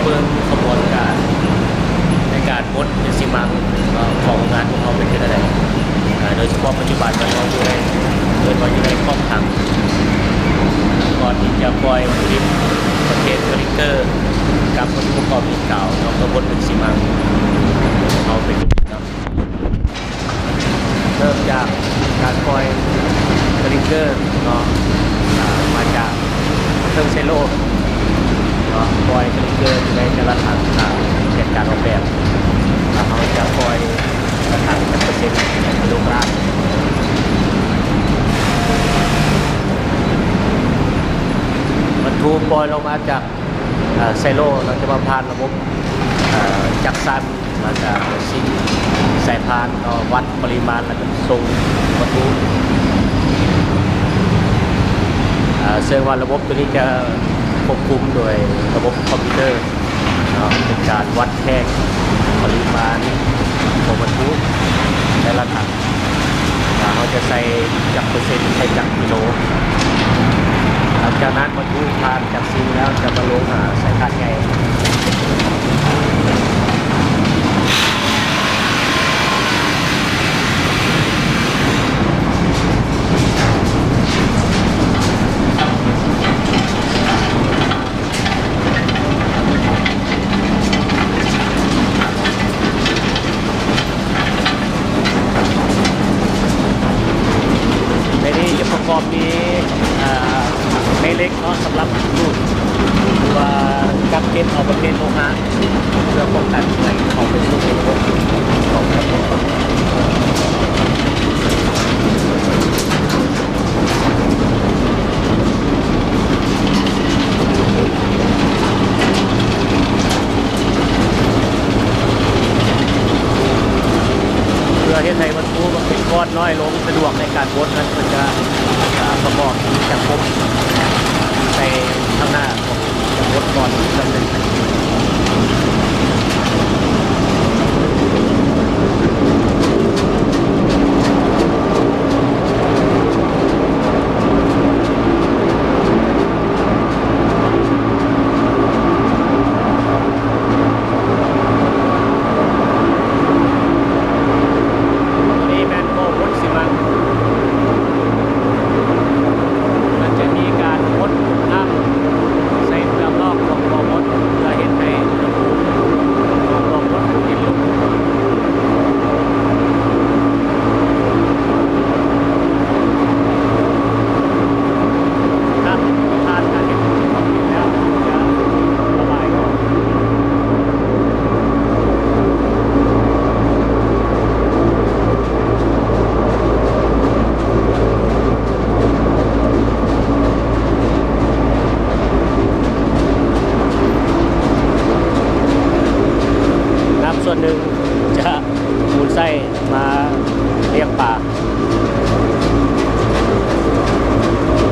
ເບິ່ງຂະບວນການໃນການບົດເປັນຊີມັງເນາະ ຂອງໂຮງງານພວກເຮົາເປັນຈັ່ງໃດ. ອາ ໂດຍສະເພາະປັດຈຸບັນເຮົາຢູ່ໃນ ເອີ້ນວ່າຢູ່ໃນຂອບທາງ ກ່ອນທີ່ຈະປ່ອຍວັດຖຸດິບປະເພດຄະລິງເກີກັບວັດຖຸປະກອບຫີນຂາວເນາະ ເພື່ອບົດເປັນຊີມັງ ເຮົາເປັນເນາະ. ເລີ່ມຈາກການປ່ອຍຄະລິງເກີເນາະ ອາ ມາຈາກເຄື່ອງໄຊໂລເນາະ ປ່ອຍຄະລິງເກີຢູ່ໃນແຕ່ລະຖັງຕາມແຜນການອອກແບບ ແລ້ວເຮົາຈະປ່ອຍແຕ່ລະຖັງຈັກເປີເຊັນໃນກິໂລກຣາມ. ວັດຖຸປ່ອຍລົງມາຈາກ ເອີ ໄຊໂລ ເນາະ ຈະມາຜ່ານລະບົບ ເອີ ຈັກສັນ ແລ້ວກະຊິງສາຍພານເນາະ ວັດປະລິມານ ແລ້ວກະສົ່ງວັດຖຸ ເອີ ເຊິ່ງວ່າລະບົບໂຕນີ້ຈະຄວບຄຸມໂດຍລະບົບຄອມພິວເຕີເນາະ ເປັນການວັດແທກປະລິມານຂອງວັດຖຸແຕ່ລະຖັງ. ເຮົາຈະໃສ່ຈັກເປີເຊັນ ໃສ່ຈັກກິໂລ. ຫຼັງຈາກນັ້ນ ບັນທຸຜ່ານຈັກຊິງແລ້ວ ຈະມາລົງຫາສາຍພານໃຫຍ່. ໃນນີ້ຈະປະກອບມີ ເອີ ແມ່ເຫຼັກເນາະ ສຳລັບດູດ ຫຼືວ່າກັກເກັບເອົາປະເພດໂລຫະ ເພື່ອປ້ອງກັນບໍ່ໃຫ້ເຂົ້າໄປສູ່ລະບົບຂອງລະບົບ. ເພື່ອເຮັດໃຫ້ວັດຖຸມັນເປັນກ້ອນນ້ອຍລົງ ສະດວກໃນການບົດນັ້ນ ເພິ່ນຈະ ອາ ປະກອບມີຈັກບົບໃສ່ທາງໜ້າຂອງຈັກບົດກ່ອນເທື່ອໜຶ່ງ. ນີ້ແມ່ນບໍ່ບົດຊີມັງ ມັນຈະມີການບົດນ້ຳໃສ່ເປືອກນອກຂອງບໍ່ບົດ ເພື່ອເຮັດໃຫ້ອຸນຫະພູມຂອງບໍ່ບົດເຢັນລົງ. ນ້ຳທີ່ຜ່ານການເຮັດຄອນກຣີດແລ້ວ ຈະລະບາຍອອກ. ນ້ຳສ່ວນໜຶ່ງຈະໝູນໃຊ້ມາລ້ຽງປາ.